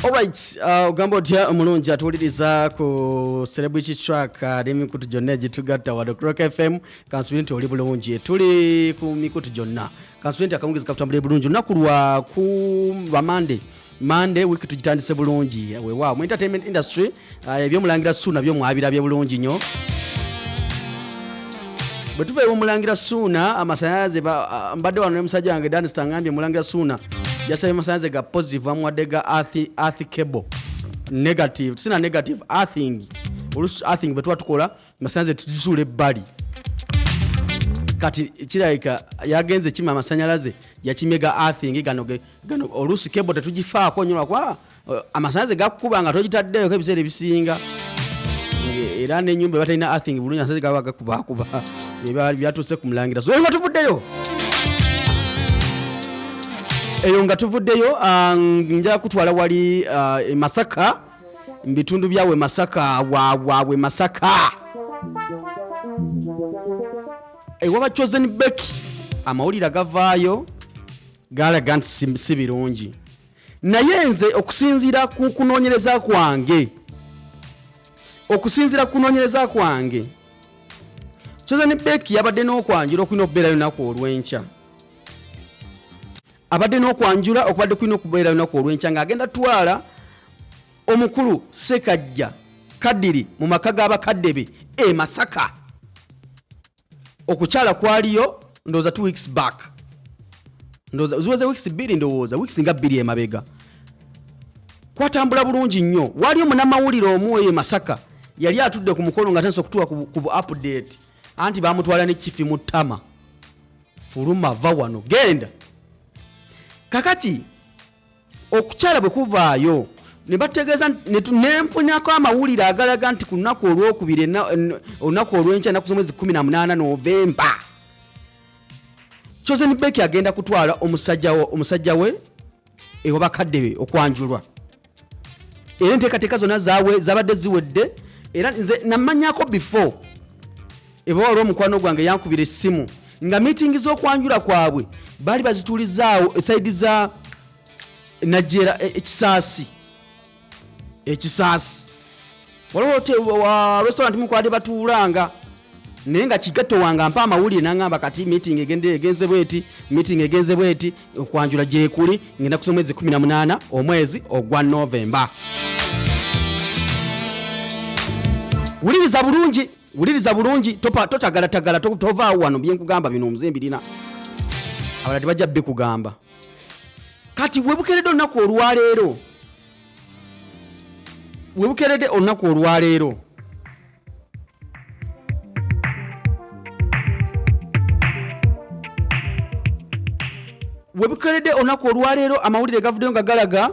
Alright, ogamba otya omulungi atuwuliriza ku Celebrity Track n'emikutu gyonna egitugatta wano ku Rock FM. Kansubire nti oli bulungi, tuli ku mikutu gyonna. Kansubire nti akawungezi kakutambulire bulungi. Olunaku lwa ku lwa Monday, Monday week tugitandise bulungi. Weewaawo mu entertainment industry, ebyomulangira Suuna byo mwabirabye bulungi nnyo. Bwe tuva ew'omulangira Suuna, amasanyalaze mbadde wano ne musajja wange Danisita, ngambye mulangira Suuna yasabye amasanyalaze ga positive, amuwadde ga earth cable negative, sina negative earthing. Oluusi earthing bwe tuba tukola amasanyalaze tugisuula ebbali. Kati kirabika yagenze kima amasanyalaze yakimye ga earthing gano gano oluusi cable tetugifaako nnyo lwakuba amasanyalaze gakukuba nga togitaddeeko ebiseera ebisinga. Era n'ennyumba eba terina earthing bulungi, amasanyalaze gaba gakubakuba. Ebyo byatuuse ku mulangira. So, eyo nga tuvuddeyo, nja kutwala wali e Masaka, mu bitundu byawe Masaka, waabwe Masaka ewaba Chosen Becky. Amawulire agavaayo galaga nti si birungi, naye nze okusinziira ku kunoonyereza kwange, okusinziira ku kunoonyereza kwange, Chosen Becky yabadde n'okwanjula okulina okubeerayo lunaku olw'enkya. Abadde n'okwanjula okubadde kulina okubeerayo lunaku olw'enkya ng'agenda twala omukulu Ssekajja Kadiri mu maka g'abakadde be e Masaka. Okukyala kwaliyo ndowooza 2 weeks back, ndowooza ziweze weeks 2, ndowooza weeks nga 2 emabega. Kwatambula bulungi nnyo. Waliyo munnamawulire omu eyo e Masaka yali atudde ku mukolo nga atandise okutuwa ku bu update, anti bamutwala ne kifi mu ttama, fuluma va wano genda. Kakati okukyala bwe kuvaayo ne bategeeza nenfunako amawulire agalaga nti ku lunaku olwokubiri, olunaku olw'enkya, ennaku z'omwezi 18 Novemba, Chosen Becky agenda kutwala omusajja we ewa bakadde be okwanjulwa, era enteekateeka zonna zabadde ziwedde. Era nze namanyako before eba waliwo omukwano gwange yankubira essimu nga meeting z'okwanjula kwabwe baali bazituulizaawo e side za Najjera, ekisaasi, ekisaasi waliwo restaurant mukwade batuulanga, naye nga kigatto wange ampa amawulire nangamba kati meeting egenze bweti, meeting egenze bweti, okwanjula gyekuli ngenda kusoma omwezi 18 omwezi ogwa Novemba. Wuliriza bulungi, wuliriza bulungi, totagalatagala, tovaawo wano. Byenkugamba bino omuze mbirina, abalala tebajja bikugamba. Kati webukeredde olunaku olwaleero, webukeredde olunaku olwaleero, webukeredde olunaku olwaleero, amawulire gavuddeyo nga galaga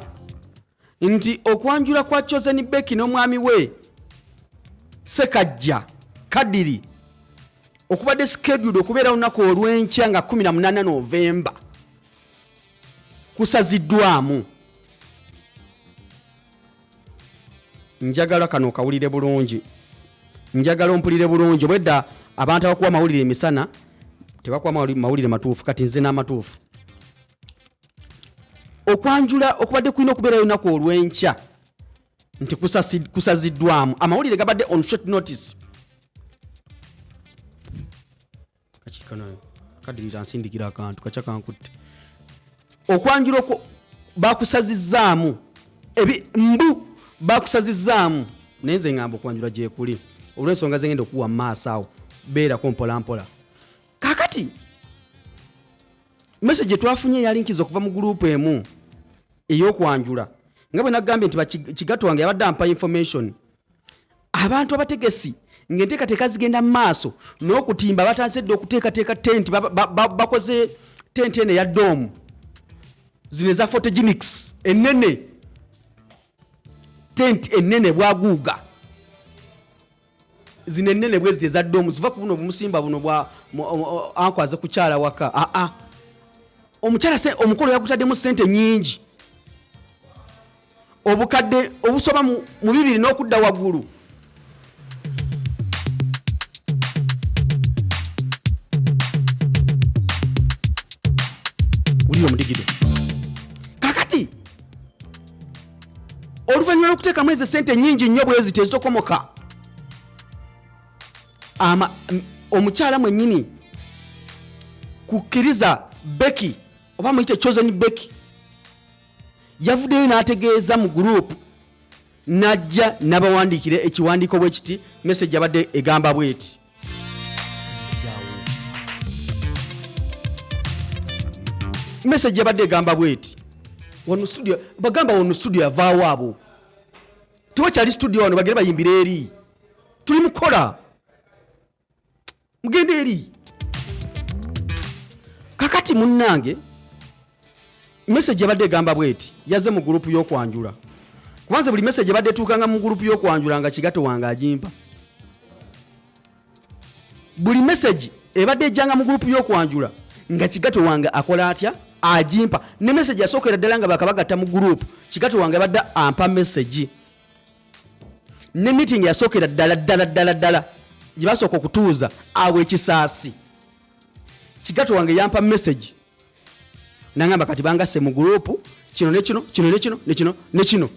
nti okwanjula kwa Chosen Becky n'omwami we Sekajja Kadiri okubadde scheduled okubeera olunaku olw'enkya nga 18 Novemba kusaziddwamu. Njagala kano okawulire bulungi, njagala ompulire bulungi. Obwedda abantu abakuwa amawulire emisana tebakuwa mawulire matuufu, kati nze n'amatuufu. Okwanjula okubadde kulina okubeerayo olunaku olw'enkya nti kusaziddwamu. Amawulire gabadde on short notice. Kakikanayo kadirira nsindikira akantu kaca kankutte. Okwanjula okwo bakusazizzaamu, ebi mbu bakusazizzaamu, naye nze ngamba okwanjula gyekuli olw'ensonga zengenda okuwa mu maaso awo. Beerako mpola mpola. Kakati message twafunye yalinkiza okuva mu gurupu emu ey'okwanjula, nga bwe nagambye nti kigatto wange yabadde ampa information, abantu abategesi ng'enteekateeka zigenda mu maaso n'okutimba, batandise dda okuteekateeka tenti, bakoze tenti eno eya dome, zino eza photogenics ennene, tenti ennene bwaguuga zino ennene bwezi eza dome, ziva ku buno bumusimba buno bwa ankwaze kukyala waka. Aa, omukyala omukolo yagutaddemu sente nyingi, obukadde obusoba mu 2 n'okudda waggulu. Wulira omudigido. Kakati Oluvannyuma lw'okuteekamu ezo sente nyingi nnyo bwe ziti ezitokomoka, omukyala mwennyini kukkiriza Becky oba muyite Chosen Becky yavuddeyo n'ategeeza mu group, najja n'abawandiikira ekiwandiiko bwe kiti. Message yabadde egamba bweti. Message yabadde egamba bweti. Wano studio bagamba, wano studio yavaawo, abo tewakyali studio wano, bagere bayimbire eri, tuli mukola, mugende eri. Kakati munnange, message yabadde egamba bweti, yaze mu group y'okwanjula, kubanze buli message ebadde etuukanga mu group y'okwanjula nga kigato wange agimpa. Buli message ebadde ejjanga mu group y'okwanjula nga kigato wange akola atya? Agimpa. Ne message yasookera ddala nga bakabagatta mu group, kigato wange abadde ampa message. Ne meeting yasookera ddala ddala ddala ddala gye basooka okutuuza awo ekisaasi, kigato wange yampa message nangamba kati bangasse mu group kino ne kino, kino ne kino, ne kino ne kino.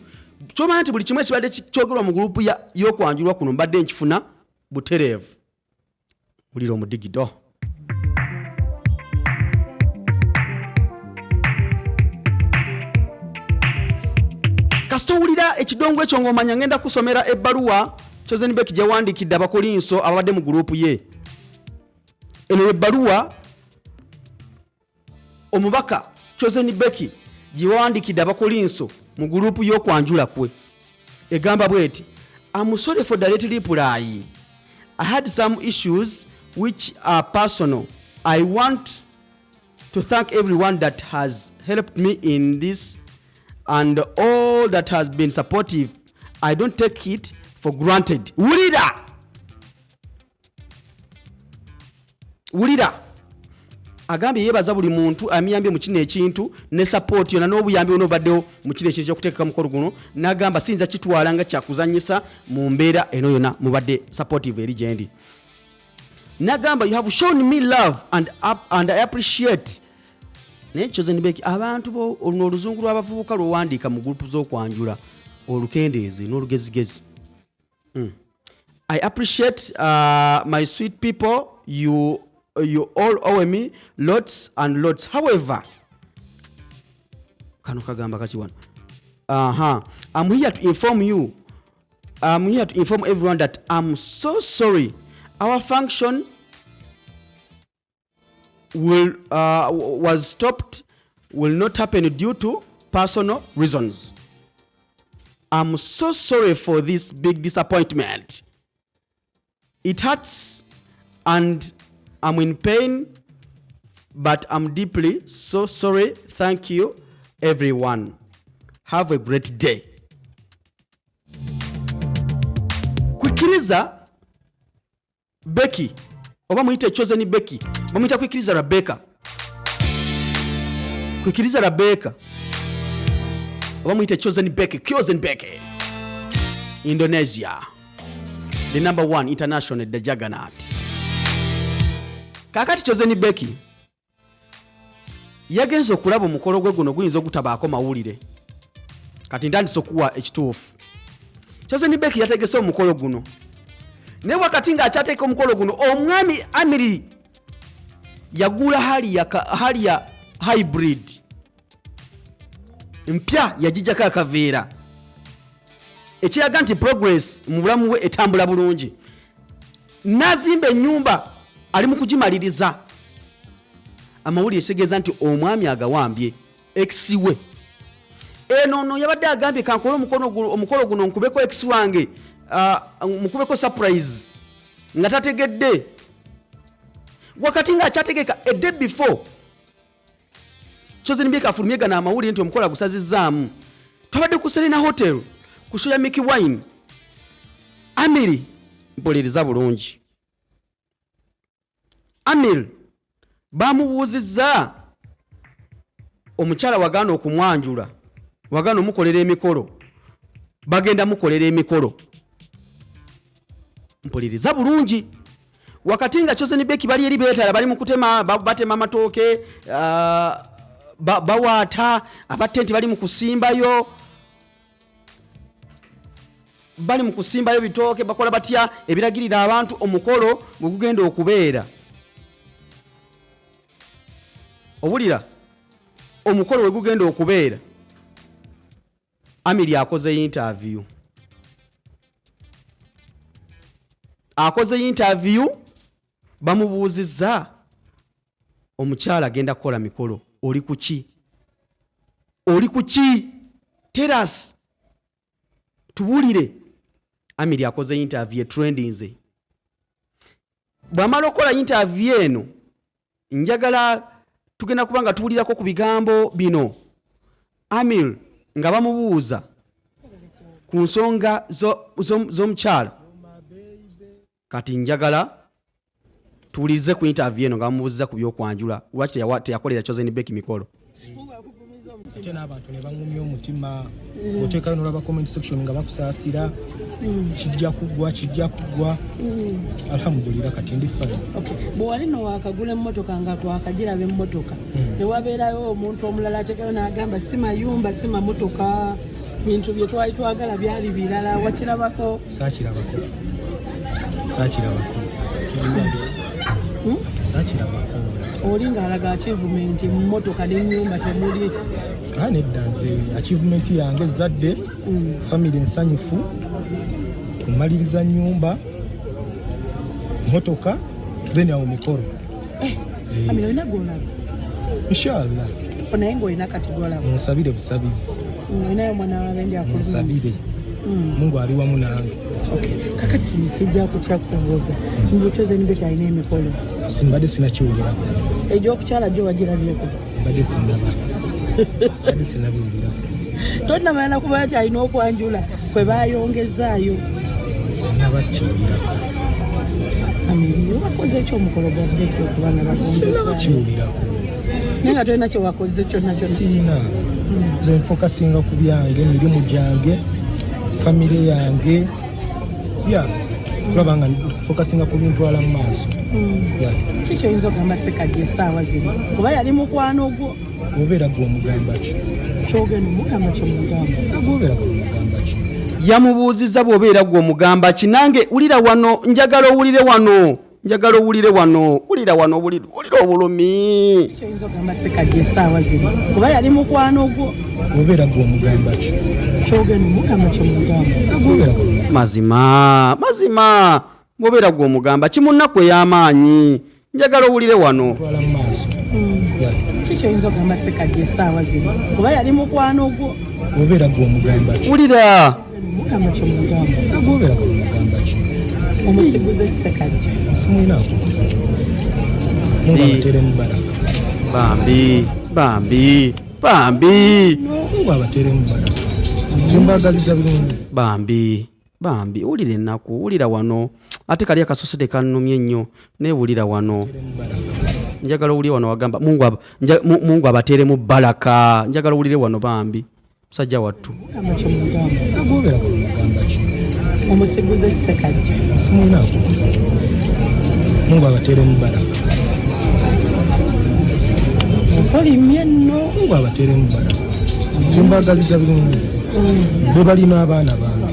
Kyomanya nti buli kimu ekibadde kyogerwa mu group y'okwanjulwa kuno mbadde nkifuna butereevu. Wulira omudigido. Kasita owulira ekidongo ekyo ng'omanya ngenda kusomera ebbaluwa Chosen Becky gyewandiikidde abakolinso ababadde mu group ye. Eno ebbaluwa omubaka Chosen Becky gyewandiikidde abakolinso mu group y'okwanjula kwe egamba bweti: "I'm sorry for the late reply. I had some issues which are personal. I want to thank everyone that has helped me in this and all that has been supportive. I don't take it for granted." Wulira, wulira, agambye yeebaza buli muntu amuyambye mu kino ekintu ne support yonna n'obuyambi bwonna obaddewo mu kino ekintu kyokuteekeka mukolo guno. N'agamba siyinza kitwala nga kyakuzanyisa mu mbeera eno yonna mubadde supportive eri gyendi. N'agamba, "You have shown me love and I appreciate." Naye Chosen Becky, abantu bo oluno oluzungu lw'abavubuka lwewandiika mu group z'okwanjula olukendeeze n'olugezigezi. "I appreciate my sweet people. You all owe me lots and lots. However," kano kagamba kaki wano? Aha. "I'm here to inform you. I'm here to inform everyone that I'm so sorry. Our function will was stopped, will not happen due to personal reasons. I'm so sorry for this big disappointment. It hurts and I'm in pain, but I'm deeply so sorry. Thank you, everyone. Have a great day." Kwikiriza Becky oba muyite Chosen Becky, bamuyita Kwikiriza Rebecca, Kwikiriza Rebecca oba muyite Chosen Becky, Chosen Becky, Indonesia, the number one international, the juggernaut. Kakati Chosen Becky yagenze okulaba omukolo gwe guno guyinza ogutabaako mawulire. Kati ntandise okuwa ekituufu. Chosen Becky yategese omukolo guno, naye wakati ng'akyateeka omukolo guno, omwami Amiri yagula Harrier hybrid mpya, yagijjako akaveera, ekiraga nti progress mu bulamu bwe etambula bulungi. N'azimba ennyumba, ali mu kugimaliriza. Amawulire ekitegeeza nti omwami agawambye ex we. Eno ono yabadde agambye kankole omukolo guno nkubeko ex wange, mukubeko surprise nga tategedde. Wakati ng'akyategeka, a day before Chosen Becky afulumye gano amawulire nti omukolo agusazizzaamu, twabadde ku Serena Hotel ku show ya Mickey Wine. Amiri, mpuliriza bulungi, Amir bamubuuzizza omukyala wagaana okumwanjula, wagaana omukolera emikolo, bagenda mukolera emikolo. Mpuliriza bulungi, wakati nga Chosen Becky bali eri beetala, bali mu kutema, batema amatooke, bawaata abattenti, bali mu kusimbayo. Bali mu kusimbayo bitooke, bakola batya ebiragirira abantu omukolo bwe gugenda okubeera. Owulira omukolo we gugenda okubeera. Amiri akoze interview, akoze interview, bamubuuzizza omukyala agenda kukola mikolo, oli kuki, oli kuki, teras tubuulire. Amiri akoze interview etrendinze. Bw'amala okukola interview eno, njagala tugenda kuba nga tuwulirako ku bigambo bino Amir nga bamubuuza ku nsonga z'omukyala. Kati njagala tuwulirize ku interview eno nga bamubuuziza ku by'okwanjula, lwaki teyakolera Chosen Becky mikolo. Ate n'abantu ne baŋŋumya omutima, oteekayo n'olaba comment section nga bakusaasira, kijja kuggwa, kijja kuggwa. Alhamdulillah, kati ndi fine. Bwe wali no wakagula emmotoka nga twakagiraba emmotoka, ne wabeerayo omuntu omulala ateekayo n'agamba si mayumba, si mamotoka, bintu bye twali twagala byali birala, wakirabako? Saakirabako, saakirabako, saakirabako. Oli ng'alaga achievement mu mmotoka n'ennyumba temuli. Ah, nedda, nze achievement yange zadde family ensanyufu, kumaliriza nyumba, motoka, then awo mikolo. Amina, olina gwolaba? Inshallah. Naye ng'olina kati gwolaba? Munsabire busabizi. Olinayo omwana wabendi akulungi? Munsabire, Mungu ali wamu nange. Okay. Kakati sijja kutya kubuuza, mbu Chosen Becky alina emikolo. Simbadde sinakiwulirako. Egy'okukyala gyo wagirabyeko? Mbadde sinaba, mbadde sinabiwulirako. Tonnamanya nakuba nti alina okwanjula kwe bayongezaayo? Sinaba kiwulirako. Amiri, wakoze ekyo omukolo gwa Becky okuba nga Sinaba bagongezaayo? kiwulirako. Naye nga tolina kyewakoze kyonna kyonna? Siina, nze nfokasinga ku byange, emirimu gyange, famire yange, ya kulaba nga nfokasinga ku bintwala mu maaso. Yes. Ki kyoyinza okugamba Sekajja essaawa zino, kuba yali mukwano gwo? Obeera gwe omugamba ki? Kyogenda omugamba, kyomugamba. Gwobeera gwe omugamba ki? Yamubuuzizza bw'obeera gwe omugamba ki. Nange wulira wano, njagala owulire wano, njagala owulire wano, wulira wano, wulira, wulira obulumi. Kyoyinza okugamba Sekajja essaawa zino, kuba yali mukwano gwo? Obeera gwe omugamba ki? Kyogenda omugamba, kyomugamba. Gwobeera gwe omugamba. Mazima mazima, bw'obeera gwe omugamba ki mu nnaku ey'amaanyi? Njagala owulire wano. Twala mu maaso. Yes. Ki kyoyinza okugamba Sekajja essaawa zino, kuba yali mukwano gwo? Obeera gwe omugamba ki? Wulira. Mugamba, kyomugamba. Gwobeera gwe omugamba ki? Omusiguze Sekajja. Simulinaako buzibu, Mungu abateeremu baraka. Bambi, bambi, bambi. Mungu abateeremu baraka, nze mbaagaliza birungi. Bambi, bambi, wulira ennaku, wulira wano. Ate kali akasose tekannumye nnyo, naye wulira wano. Abateeremu baraka. Njagala owulire wano, wagamba Mungu, Mungu abateeremu baraka. Njagala owulire wano, bambi musajja wattu. Mugamba, kyomugamba. Gwobeera gwe omugamba ki? Omusiguze Sekajja. Simulinaako buzibu, Mungu abateeremu baraka. Okolimye nno. Mungu abateeremu baraka, nze mbaagaliza birungi, be balina abaana bange.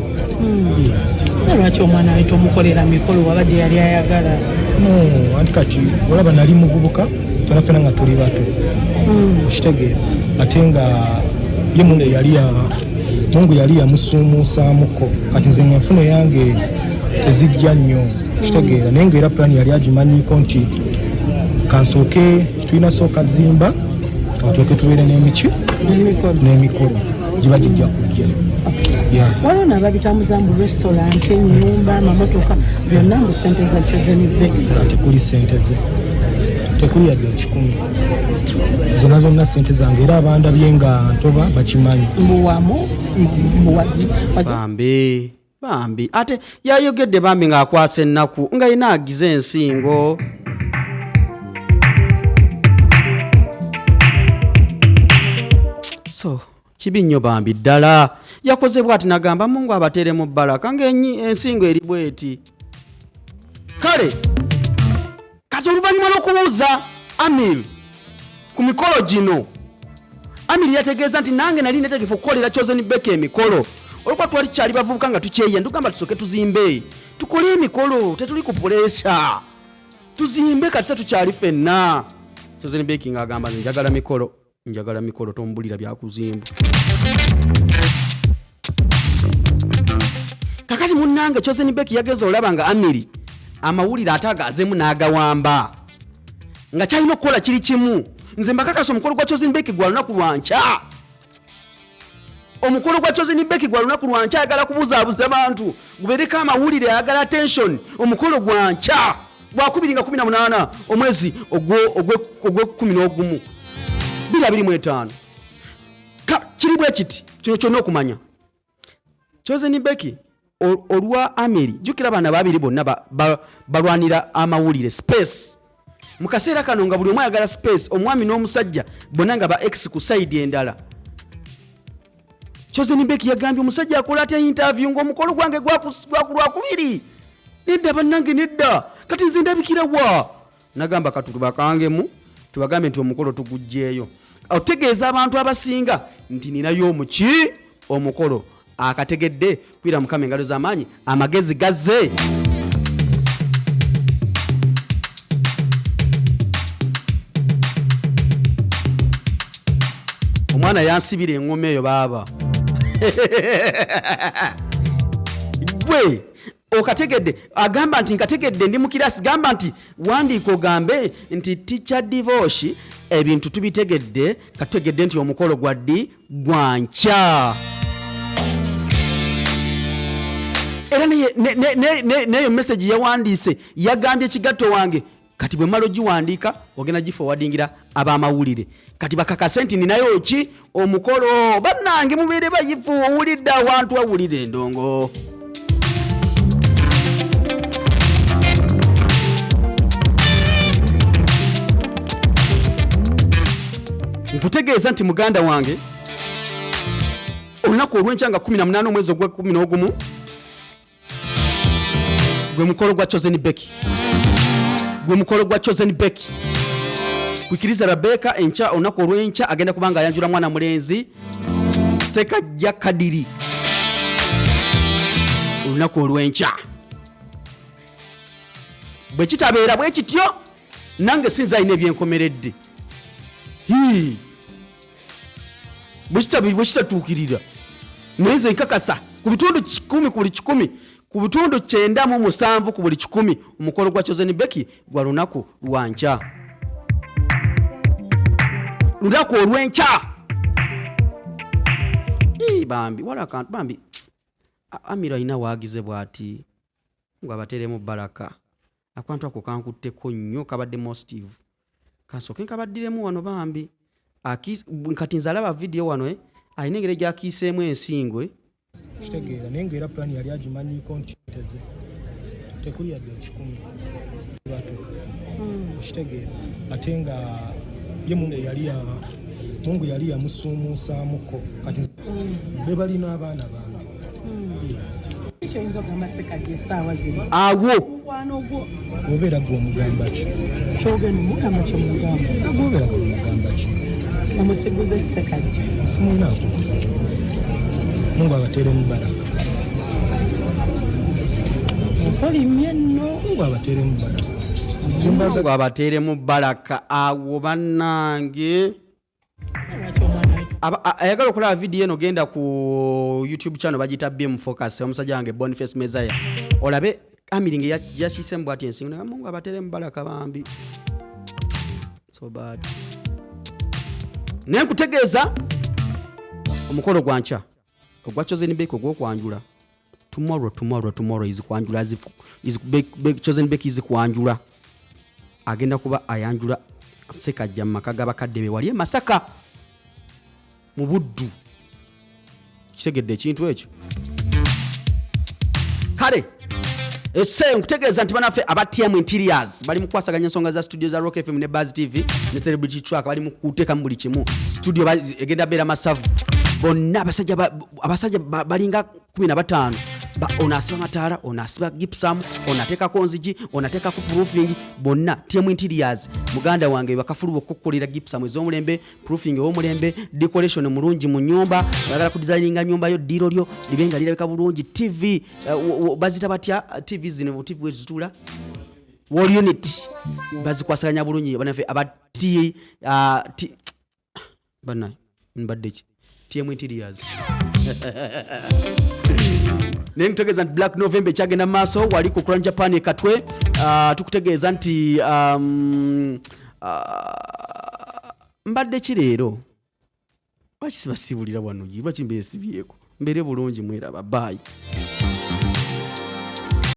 Yeah. Naye lwaki omwana we tomukolera mikolo waba gye yali ayagala? No, anti kati olaba nali muvubuka, fena fena nga tuli bato, okitegeera, ate nga ye Mungu yali yamusuumuusaamuko. Kati nze nga enfuna yange tezijja nnyo, okitegeera, naye nga era pulaani yali agimanyiiko nti kansooke tulina sooka zimba, atooke tubeere n'emiki n'emikolo. N'emikolo giba gijja kujja. Yeah. Waliwo nababitambuza mbu restaurant, ennyumba, amamotoka, byonna mbu sente za Chosen Becky. Tekuli sente ze, tekuli yadde 100, zonna zonna sente zange, era abandabye nga ntoba bakimanyi. Mbu wamu mbu Bambi, bambi, ate yayogedde bambi ng'akwasa ennaku, nga yina agize ensingo. So kibi nnyo bambi ddala. Yakoze bwati nagamba Mungu abateeremu baraka, ng'ensingo eri bweti. Kale kati oluvannyuma lw'okubuuza Amir ku mikolo gino, Amir yategeeza nti nange nali netegefu okukolera Chosen Becky emikolo. Olwokuba twali tukyali bavubuka nga tukyeyiya, ntugamba tusooke tuzimbe, tukole emikolo, tetuli ku puleesa, tuzimbe kati se tukyali ffenna. Chosen Becky ng'agamba nze njagala mikolo, njagala mikolo, tombulira byakuzimba. Kakati munnange Chosen Becky yageza olaba nga Amiri amawulire ate agazemu n'agawamba, nga kyalina okukola kiri kimu. Nze mbakakasa omukolo gwa Chosen Becky gwa lunaku lwankya. Omukolo gwa Chosen Becky gwa lunaku lwankya. Ayagala kubuzaabuza bantu, gubeereko amawulire, ayagala attention. Omukolo gwa nkya gwakubiri nga 18 omwezi ogw'ekumi n'ogumu 2025. Kiri bwe kiti, kino kyonna okumanya Chosen Becky olwa Amiri. Jjukira abaana babiri bonna balwanira amawulire, space mu kaseera kano, nga buli omu ayagala space, omwami n'omusajja bonna nga ba ex ku side endala. Chosen Becky yagambye omusajja akola atya interview ng'omukolo gwange gwakulwakubiri? Nedda bannange, nedda. Kati nze ndabikira wa? Nagamba katu tubakangemu, tubagambe nti omukolo tugugjeeyo, otegeeza abantu abasinga nti ninayo omuki omukolo. Akategedde kwira Mukama engalo z'amaanyi, amagezi gazze. Omwana yansibira eŋŋoma eyo. Baaba gwe okategedde, agamba nti nkategedde, ndi mu kirasi. Gamba nti wandiika ogambe nti teacher Divoshi, ebintu tubitegedde, katutegedde nti omukolo gwa ddi? Gwankya. Era neyo message yawandiise, yagambye kigatto wange, kati bwe mala ogiwandiika ogenda giforwardingira abamawulire, kati bakakase nti ninayo ki omukolo. Bannange, mubeere bayivu. Owulidde awantu awulire endongo. Nkutegeeza nti muganda wange, olunaku olw'enkya nga 18 omwezi ogwa 11 gwe mukolo gwa Chosen Becky, gwe mukolo gwa Chosen Becky. Kwikiriza Rebecca, enkya, olunaku olw'enkya agenda kuba nga ayanjula mwana mulenzi Sekajja Kadiri olunaku olw'enkya. Bwe kitabeera bwe kityo, nange sinza alina ebyenkomeredde. Hii. Bwe kitatuukirira, naye nze nkakasa ku bitundu 100 ku buli 100, ku bitundu 97 ku buli 100, omukolo gwa Chosen Becky gwa lunaku lwankya, lunaku olw'enkya. Ii, bambi wala akantu bambi. Amiro alina waagize bw'ati ngo abateeremu baraka. Akantu ako kankutteko nnyo, kabadde mostive. Kansooke nkabaddiremu wano bambi. Kati nze alaba vidiyo wano, alina engeri gyakiiseemu ensingo, eh. Kitegeera, naye ngaera pulaani yali agimanyiiko nti teze tekuli yadde 100 bato. Okitegeera, ate nga ye Mungu yali yamusuumuusaamuko, kati be balina abaana bange. Kyoyinza ogamba Sekajja essaawa zino? Awo. Mukwano gwo. Obeera gwe omugamba ki? Kyogenda omugamba, kyemugamba. Obeera gwe omugamba ki? Omusiguze Sekajja. Simulinaako buzibu. Mungu abateeremu baraka. Okolimye nno. Mungu abateeremu baraka. Zimbaga. Ngo abateeremu baraka. Awo bannange. Lwaki omwana Ayagala okulaba vidiyo eno, genda ku YouTube channel bagiyita BM Focus, omusajja wange Boniface Mezaya, olabe Amiri nge yakiisemu bwati ensingo. Naye Mungu abateeremu baraka bambi, so bad. Naye nkutegeeza omukolo gwa nkya ogwa Chosen Becky ogw'okwanjula. Tomorrow, tomorrow, tomorrow is kwanjula, is Chosen Becky is kwanjula. Agenda kuba ayanjula Sekajja mu maka g'abakadde be wali e Masaka mu Buddu. Kitegedde ekintu ekyo? Kale ese nkutegeeza nti banaffe aba TM Interiors bali mu kukwasaganya ensonga za studio za Rock FM ne Buzz TV ne Celebrity Track. Bali mu kuteekamu buli kimu. Studio egenda beera masavu. Bonna abasajja balinga 15. Ono asiba mataala, ono asiba gypsum, ono ateekako nzigi, ono ateekako proofing, bonna TM Interiors. Muganda wange, bakafulu okukukolera gypsum ez'omulembe, proofing ew'omulembe, decoration mulungi mu nyumba. Oyagala kudesigninga nyumba yo, ddiiro lyo libe nga lirabika bulungi, TV bazita batya TV zino, TV ezituula, wall unit, bazikwasaganya bulungi. Banaffe aba T, T, bana mbadde ki, TM Interiors. Naye nkutegeeza nti Black November ekyagenda mu maaso wali ku Crown Japan e Katwe. Tukutegeeza nti mbadde ki leero, lwaki sibasiibulira wano? Lwaki mbeesibyeko? Mbeere bulungi, mweraba. Bye.